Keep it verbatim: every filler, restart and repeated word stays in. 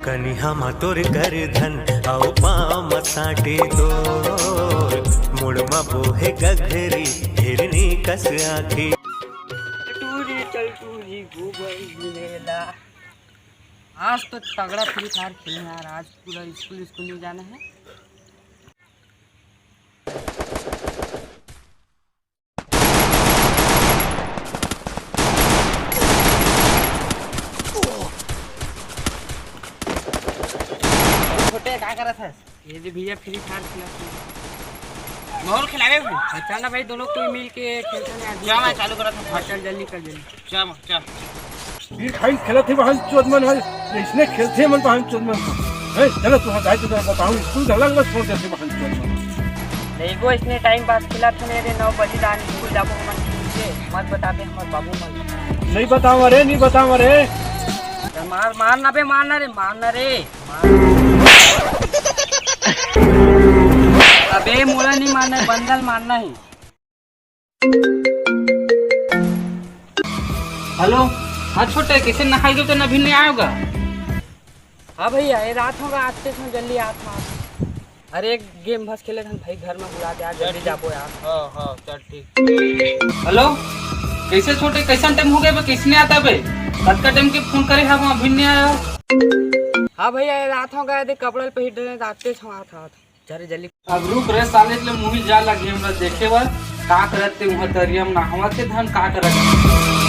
कनिहा म तोर करधन अउ पाँव म साटे तोर, मुड़ म बोहे गघरी हिरनी कस आँखी। टूरी चल टूरी गोबर मिलेला। आज तो तगड़ा फ्री फायर खेलना यार, आज पूरा स्कूल स्कूल नहीं जाना है। छोटे का करत हस? ये दे भैया फ्री फायर खेलत हूँ। मोर खिलावे भाई। अच्छा ना भाई, दोनों कोई मिल के खेलते हैं आज। क्या मैं चालू करत हूँ? हाँ, चल जल्दी कर जल्दी। क्या क्या? फ्री फायर खेलत हे बहन चोद मन है, इसने खेलते मन बहन चोद मन। है चलो तुम जाए तो बताऊँ, स्कूल अलग अलग छोड़ देते बहन चोद मन। नहीं को इसने टाइम पास खेला था मेरे नौ बजे दान स्कूल जाबो मन के मत बताते हमर बाबू मन। नहीं बताओ रे, नहीं बताओ रे। मार मार ना बे, मार ना रे, मार ना रे। अबे मोला नहीं मारना है, बंदल मारना है। हेलो। हाँ छोटे, कैसे नहाई दो तो अभी नहीं आएगा? हाँ भैया, ये रात होगा, आते समय जल्दी आता। अरे एक गेम बस खेले हन भाई, घर में बुला दे, आज जल्दी जाबो यार। हाँ हाँ चल ठीक। हेलो। कैसे छोटे, कैसन टाइम हो गया बे, कैसे नहीं आता बे? कतका टाइम के फोन करे हम अभी नहीं आया। हाँ भैया, ये रात होगा, यदि कपड़ा पहन रहे आते समय आता। चल जल्दी। अब रुक रे साले, ले मुही जा लगे हमरा देखे बर। का करत ते उहाँ तरिया में नहावत के धन का करत?